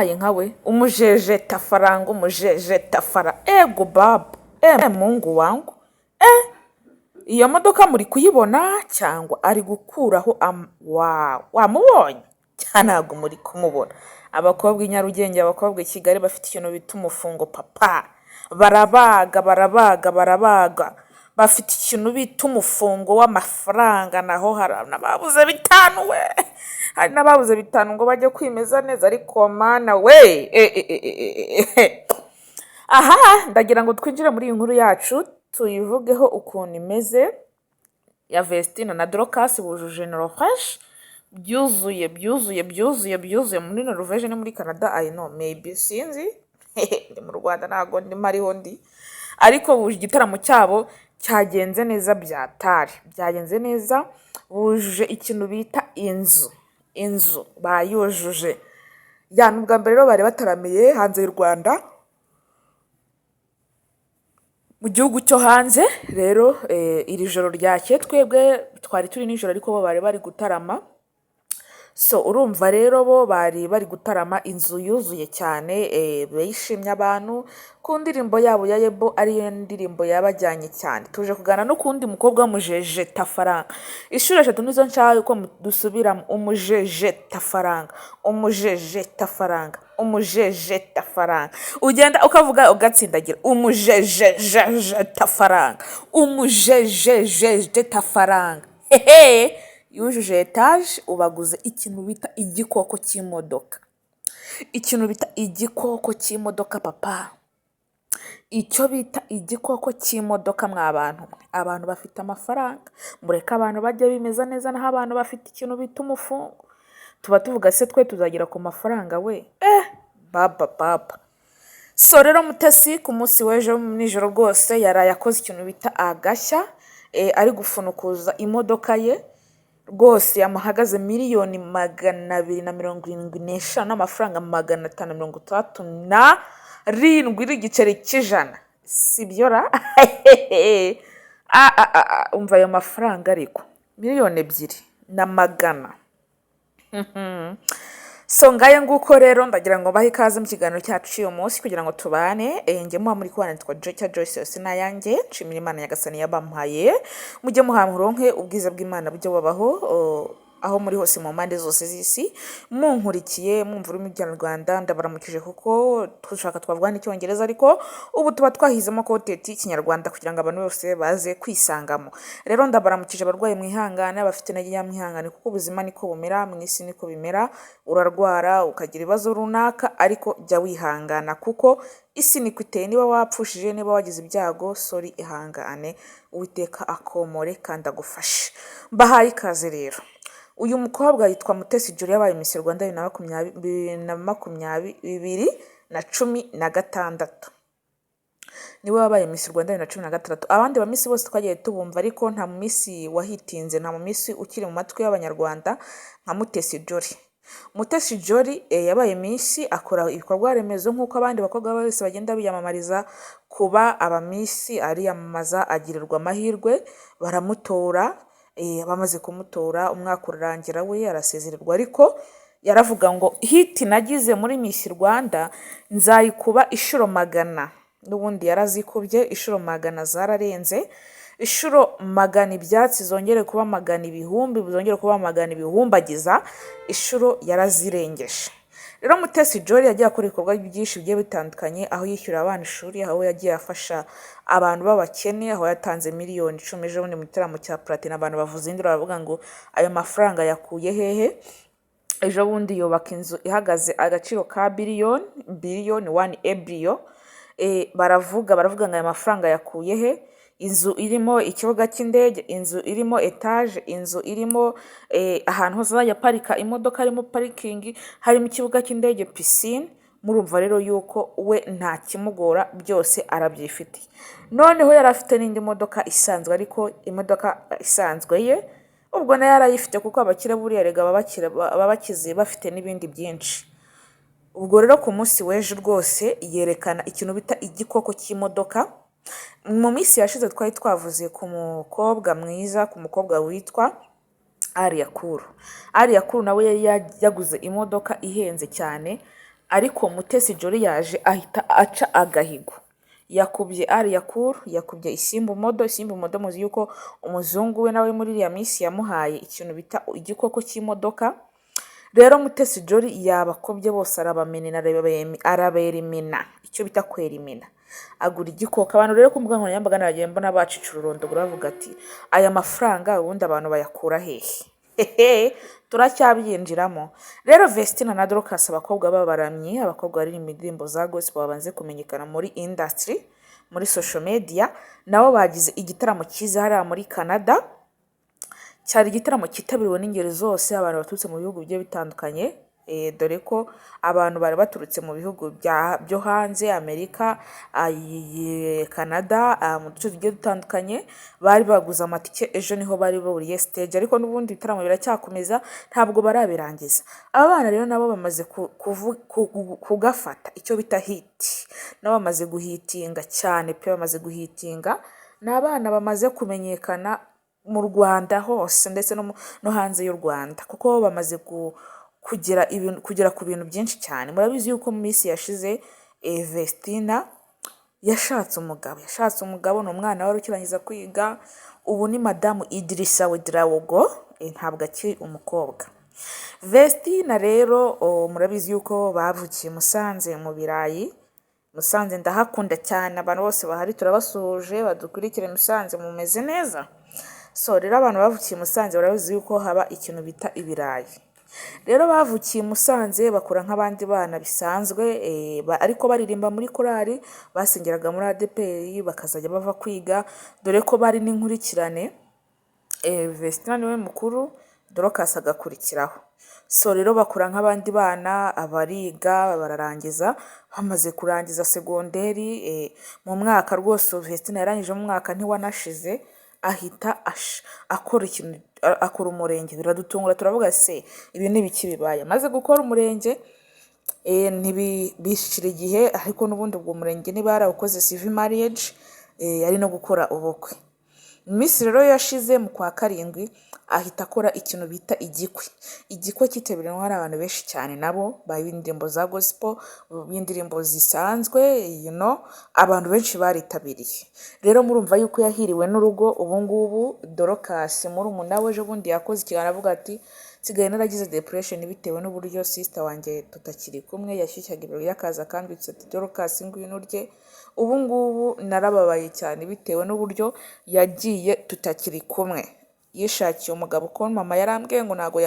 Yampaye nka we umujejetafaranga, umujejetafara. Ego baba, e Mungu wangu, e iyo modoka muri kuyibona cyangwa ari gukuraho? Wamubonye cyangwa ntabwo muri kumubona? Abakobwa i Nyarugenge, abakobwa i Kigali bafite ikintu bita umufungo papa. Barabaga, barabaga, barabaga. Bafite ikintu bita umufungo w'amafaranga. Naho hari n'ababuze 5 we, hari n'ababuze 5 ngo bajye kwimeza neza. Ariko Mana we, e, e, e, e, e. Aha ndagira ngo twinjire muri iyi nkuru yacu, tuyivugeho ukuntu imeze, ya Vestine na Dorcas bujuje Norvège. Byuzuye, byuzuye, byuzuye, byuzuye muri Norvège no muri Canada. I know, maybe, sinzi, ndi mu Rwanda, ntabwo ndimo ariho ndi, ariko buje igitaramo cyabo cyagenze neza, byatari byagenze neza. Bujuje ikintu bita inzu, inzu bayujuje. Ya, ni ubwa mbere rero bari bataramiye hanze y'u Rwanda, mu gihugu cyo hanze. Rero iri joro ryakeye twebwe twari turi nijoro, ariko bo bari bari gutarama. So urumva rero bo bari bari gutarama, inzu yuzuye cyane, bishimye abantu ku ndirimbo yabo ya Yebo, ariyo ndirimbo yabajyanye cyane. Tuje kuganira no ku wundi mukobwa w'umujejetafaranga. Inshuro eshatu nizo nshaka ko dusubiramo: umujejetafaranga, umujejetafaranga, umujejetafaranga. Ugenda ukavuga ugatsindagira: umujejejejetafaranga, umujejejejetafaranga. Hehe, yujuje etaje. Ubaguze ikintu bita igikoko cy'imodoka, ikintu bita igikoko cy'imodoka papa, icyo bita igikoko cy'imodoka. Mwa bantu mwe, abantu bafite amafaranga, mureke abantu bajye bimeza neza. Naho abantu bafite ikintu bita umufungo, tuba tuvuga se twe tuzagera ku mafaranga we? Eh baba baba. So rero Mutesi ku munsi w'ejo nijoro rwose yaraye akoze ikintu bita agashya, ari gufunukuza imodoka ye rwose yamuhagaze 275,500,000 567 n'igiceri cy'ijana. Sibyo ra? Ah, ah, ah, umva ayo mafaranga ariko, 2,200,000. So ngayo nguko rero, ndagira ngo mbahe ikaze mu kiganiro cyacu cy'uyu munsi kugira ngo tubane. Njye muba muri kubana nitwa Joyce, Joyce yose n'ayanjye. Nshimira Imana Nyagasani yabampaye. Mujye muhamuronke ubwiza bw'Imana bujye bubaho aho muri hose, mu mpande zose z'isi munkurikiye, mwumva ururimi rw'ikinyarwanda. Ndabaramukije, kuko dushaka twavuga n'icyongereza, ariko ubu tuba twahizemo content y'ikinyarwanda kugira ngo abantu bose baze kwisangamo. Rero ndabaramukije. Abarwayi mwihangane, abafite intege nke mwihangane, kuko ubuzima niko bumera, mu isi niko bimera. Urarwara, ukagira ibibazo runaka, ariko jya wihangana kuko isi niko iteye. Niba wapfushije, niba wagize ibyago, sorry, ihangane, Uwiteka akomore kandi agufashe. Mbahaye ikaze rero. Uyu mukobwa yitwa Mutesi Jolly, yabaye Miss Rwanda 2020, 2016 niwe wabaye Miss Rwanda 2016. Abandi ba Miss bose twagiye tubumva, ariko nta mu Miss wahitinze, nta mu Miss ukiri mu matwi y'Abanyarwanda nka Mutesi Jolly. Mutesi Jolly yabaye Miss, akora ibikorwa remezo nk'uko abandi bakobwa bose bagenda biyamamariza kuba aba Miss. Ariyamamaza, agirirwa amahirwe, baramutora. Bamaze kumutora, umwaka urarangira, we arasezererwa, ariko yaravuga ngo hit nagize muri Miss Rwanda nzayikuba inshuro 100. N'ubundi yarazikubye inshuro 100, zararenze inshuro 100, ibyatsi zongere kuba magana ibihumbi, zongere kuba magana ibihumbagiza, inshuro yarazirengeje. Rero Mutesi Jolly yagiye akora ibikorwa byinshi bigiye bitandukanye, aho yishyura abana ishuri, aho yagiye afasha abantu b'abakene, aho yatanze miliyoni 10 ejo bundi mu gitaramo cya Platini. Abantu bavuza induru baravuga ngo ayo mafaranga yakuye hehe? Ejo bundi yubaka inzu ihagaze agaciro ka biliyoni, biliyoni one ebiliyo. Baravuga, baravuga ngo aya mafaranga yakuye he? Inzu irimo ikibuga cy'indege, inzu irimo etaje, inzu irimo ahantu hose azajya aparika imodoka, harimo parikingi, harimo ikibuga cy'indege, pisine. Murumva rero yuko we nta kimugora, byose arabyifitiye. Noneho yari afite n'indi modoka isanzwe, ariko imodoka isanzwe ye ubwo nayo arayifite, kuko abakire buriya erega baba bakize, bafite n'ibindi byinshi. Ubwo rero ku munsi w'ejo rwose yerekana ikintu bita igikoko cy'imodoka. Mu minsi yashize twari twavuze ku mukobwa mwiza, ku mukobwa witwa Alliah Cool. Alliah Cool nawe yari yaguze imodoka ihenze cyane. Ariko Mutesi Jolly yaje ahita aca agahigo. Yakubye Alliah Cool, yakubye Isimbi Model. Isimbi Model muzi yuko umuzungu we nawe muri iriya minsi yamuhaye ikintu bita igikoko cy'imodoka. Rero Mutesi Jolly yabakobye bose, arabamenena, araberimina, icyo bita kwerimina, agura igikoko. Abantu rero ku mbuga nkoranyambaga nagiye mbona bacica ururondogoro, bavuga ati: "Aya mafaranga ubundi abantu bayakura hehe?" Hehe, turacyabyinjiramo. Rero Vestina na Dorcas, abakobwa b'abaramyi, abakobwa baririmba indirimbo za gospel, babanze kumenyekana muri industry, muri social media, nabo bagize igitaramo cyiza hariya muri Canada. Cyari igitaramo cyitabiriwe n'ingeri zose, abantu baturutse mu bihugu bigiye bitandukanye, dore ko abantu bari baturutse mu bihugu byo hanze, Amerika, Canada, mu duce tugiye dutandukanye, bari baguze amatike. Ejo niho bari buriye stage, ariko n'ubundi ibitaramo biracyakomeza, ntabwo barabirangiza. Aba bana rero nabo bamaze kugafata icyo bita hit, nabo bamaze guhitinga cyane pe, bamaze guhitinga. Ni abana bamaze kumenyekana mu Rwanda hose ndetse no hanze y'u Rwanda, kuko bamaze kugira ibintu, kugera ku bintu byinshi cyane. Murabizi yuko mu minsi yashize Vestina yashatse umugabo. Yashatse umugabo, ni umwana wari ukirangiza kwiga, ubu ni Madamu Idrissa Ouedraogo, ntabwo akiri umukobwa. Vestina rero murabizi yuko bavukiye Musanze mu Birayi. Musanze ndahakunda cyane, abantu bose bahari turabasuhuje, badukurikire Musanze, mumeze neza. So rero abantu bavukiye Musanze barabizi yuko haba ikintu bita ibirayi. Rero bavukiye i Musanze, bakura nk'abandi bana bisanzwe, ariko baririmba muri korali, basengeraga muri ADEPR, bakazajya bava kwiga, dore ko bari n'inkurikirane. Vestina niwe mukuru, Dorcas agakurikiraho. So rero bakura nk'abandi bana, bariga bararangiza. Bamaze kurangiza segonderi, mu mwaka rwose Vestina yarangije mu mwaka ntiwanashize, ahita akora ikintu, akora umurenge. Biradutungura, turavuga: "Se ibi ni ibiki bibaye?" Amaze gukora umurenge ntibishira igihe, ariko n'ubundi ubwo murenge niba yarawukoze civil marriage, yari no gukora ubukwe. Mu minsi rero yashize mu kwa 7 ahita akora ikintu bita igikwe. Igikwe cyitabiriwe n'abantu benshi cyane, nabo b'indirimbo za gospel, b'indirimbo zisanzwe, abantu benshi baritabiriye. Rero murumva yuko yahiriwe n'urugo ubu ngubu. Dorcas murumuna we ejo bundi yakoze ikiganiro avuga ati: "Nsigaye naragize depression bitewe n'uburyo sister wanjye tutakiri kumwe, yashyushyaga ibirori akaza akambitse ati: 'Dorcas, ngwino urye.' Ubu ngubu narababaye cyane bitewe n'uburyo yagiye tutakiri kumwe, yishakiye umugabo, ko mama yarambwiye ngo ntabwo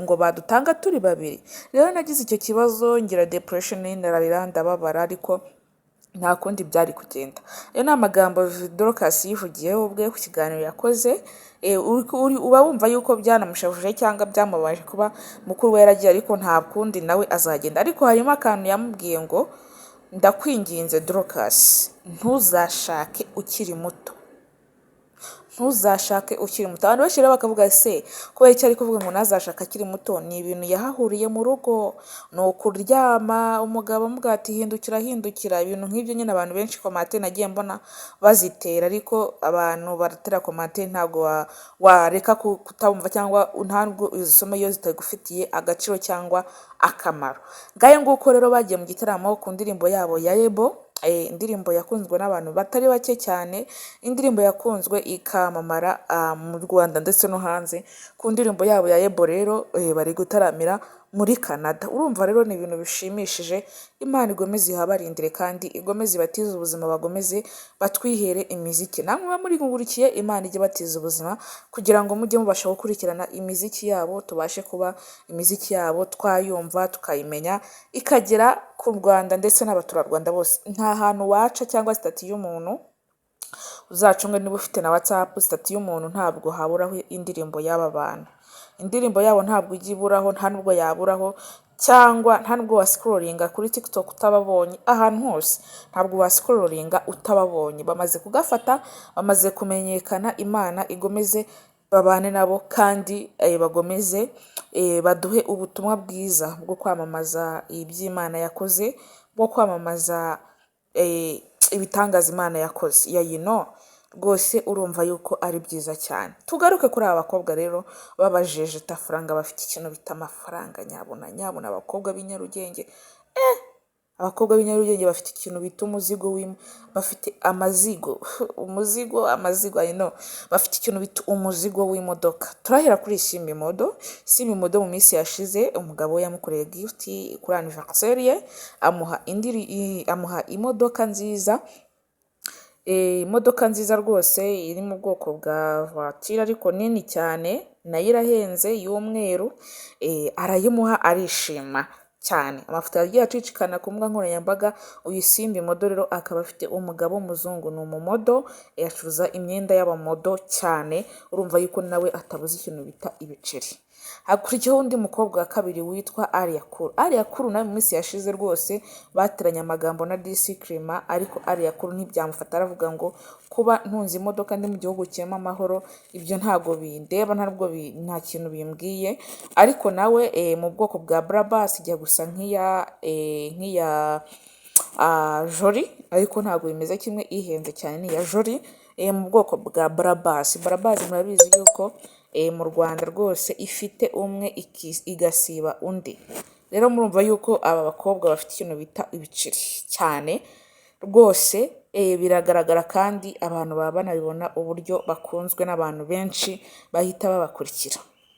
ngo badutanga turi babiri. Rero nagize icyo kibazo, ngira depression, ndararira, ndababara, ariko nta kundi byari kugenda." Ayo ni amagambo Dorcas yivugiyeho ubwe ku kiganiro yakoze. Uba wumva yuko byanamushavuje cyangwa byamubabaje kuba mukuru we yaragiye, ariko nta kundi, nawe azagenda. Ariko harimo akantu yamubwiye ngo: "Ndakwinginze Dorcas, ntuzashake ukiri muto, ntuzashake ukiri muto." Abantu benshi rero bakavuga: "Se kubera icyo ari kuvuga ngo ntazashake akiri muto?" Ni ibintu yahahuriye mu rugo, ni ukuryama umugabo amubwira ati: "Hindukira, hindukira," ibintu nk'ibyo nyine. Abantu benshi commentaire nagiye mbona bazitera, ariko abantu baratera commentaire, ntabwo wareka kutabumva cyangwa ntabwo uzisoma iyo zitagufitiye agaciro cyangwa akamaro. Ngayo nguko. Rero bagiye mu gitaramo ku ndirimbo yabo ya Yebo, indirimbo yakunzwe n'abantu batari bake cyane, indirimbo yakunzwe ikamamara mu Rwanda ndetse no hanze. Ku ndirimbo yabo ya Yebo rero bari gutaramira muri Canada. Urumva rero ni ibintu bishimishije. Imana igomeze ihabarindire kandi igomeze ibatize ubuzima, bagomeze batwihere imiziki. Namwe muba muri nkurikiye, Imana ijye ibatiza ubuzima kugira ngo mujye mubasha gukurikirana imiziki yabo, tubashe kuba imiziki yabo twayumva, tukayimenya, ikagera ku Rwanda ndetse n'abaturarwanda bose. Nta hantu waca cyangwa status y'umuntu, uzacunge niba ufite na WhatsApp, status y'umuntu ntabwo haburaho indirimbo y'aba bantu. Indirimbo yabo ntabwo ijya iburaho, nta nubwo yaburaho, cyangwa nta nubwo wascrollinga kuri TikTok utababonye. Ahantu hose ntabwo wascrollinga utababonye. Bamaze kugafata, bamaze kumenyekana. Imana igomeze babane nabo kandi bagomeze baduhe ubutumwa bwiza bwo kwamamaza iby'Imana yakoze, bwo kwamamaza ibitangaza Imana yakoze. Ya, you know, rwose Imana igomeze ibagure, Rwose urumva yuko ari byiza cyane. Tugaruke kuri aba bakobwa rero b'abajejetafaranga bafite ikintu bita amafaranga. Nyabuna nyabuna, abakobwa b'i Nyarugenge, abakobwa b'i Nyarugenge bafite ikintu bita umuzigo w'im bafite amazigo, umuzigo, amazigo, I know, bafite ikintu bita umuzigo w'imodoka. Turahera kuri Isimbi Model. Isimbi Model, mu minsi yashize umugabo we yamukoreye gift kuri anniversaire ye, amuha indi, amuha imodoka nziza, imodoka nziza rwose iri mu bwoko bwa voiture ariko nini cyane, nayo irahenze, y'umweru, arayimuha arishima cyane. Amafoto yagiye acicikana ku mbuga nkoranyambaga. Uyu Isimbi Model rero akaba afite umugabo w'umuzungu, ni umu model, acuruza imyenda y'aba model cyane. Urumva yuko nawe atabuze ikintu bita ibiceri. Hakurikiyeho undi mukobwa wa kabiri witwa Alliah Cool. Alliah Cool nawe mu minsi yashize rwose bateranye amagambo na DC Clement, ariko Alliah Cool ntibyamufata, aravuga ngo kuba ntunze imodoka ndi mu gihugu kirimo amahoro, ibyo ntabwo bindeba, ntabwo nta kintu bimbwiye. Ariko nawe mu bwoko bwa Brabus, ijya gusa nk'iya Jolly, ariko ntabwo bimeze kimwe, ihenze cyane ni iya Jolly, mu bwoko bwa Brabus. Brabus murabizi yuko mu Rwanda rwose ifite umwe igasiba undi. Rero murumva yuko aba bakobwa bafite ikintu bita ibiceri cyane rwose, biragaragara kandi abantu baba banabibona uburyo bakunzwe n'abantu benshi bahita babakurikira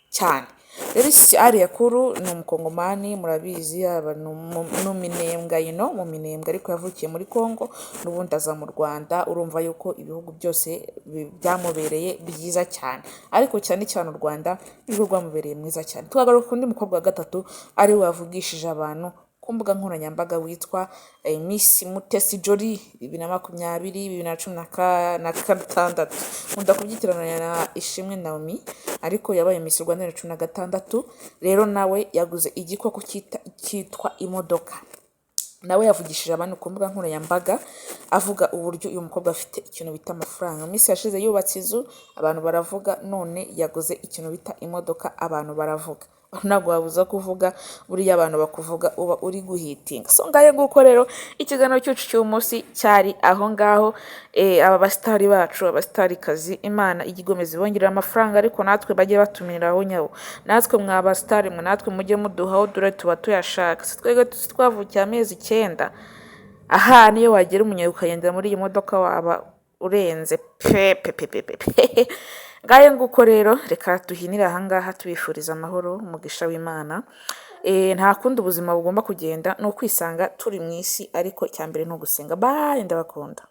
cyane. Rero Alliah Cool ni umukongomani, murabizi, ni uminembwe, mu Minembwe, ariko yavukiye muri Congo n'ubundi aza mu Rwanda. Urumva yuko ibihugu byose byamubereye byiza cyane, ariko cyane cyane u Rwanda nirwo rwamubereye mwiza cyane. Tukagaruka ku wundi mukobwa wa gatatu ari we wavugishije abantu ku mbuga nkoranyambaga witwa Miss Mutesi Jolly 2020, 2016. Nkunda kubyitiranya na Ishimwe Naomi, ariko yabaye Miss Rwanda 2016. Rero nawe yaguze igikoko cyitwa imodoka. Nawe yavugishije abantu ku mbuga nkoranyambaga avuga uburyo uyu mukobwa afite ikintu bita amafaranga. Mu minsi yashize yubatse inzu, abantu baravuga, none yaguze ikintu bita imodoka, abantu baravuga. Ntabwo wabuza kuvuga, buriya abantu bakuvuga uba uri guhitinga. So ngayo nguko rero, ikiganiro cyacu cy'uyu munsi cyari aho ngaho. Aba basitari bacu, abasitarikazi, Imana ijya igomeza ibongerera amafaranga, ariko natwe bajye batumiriraho nyabo. Natwe mwa basitari mwe, natwe mujye muduhaho, dore tuba tuyashaka. Si twebwe twavukiye amezi 9 aha? Niyo wagera umunyaga ukagendera muri iyi modoka waba urenze pe pe pe pe pe. Ngayo nguko rero, reka duhinire ahangaha tubifuriza amahoro, umugisha w'Imana. Nta kundi ubuzima bugomba kugenda, ni ukwisanga turi mu isi, ariko icya mbere ni ugusenga. Bye, ndabakunda.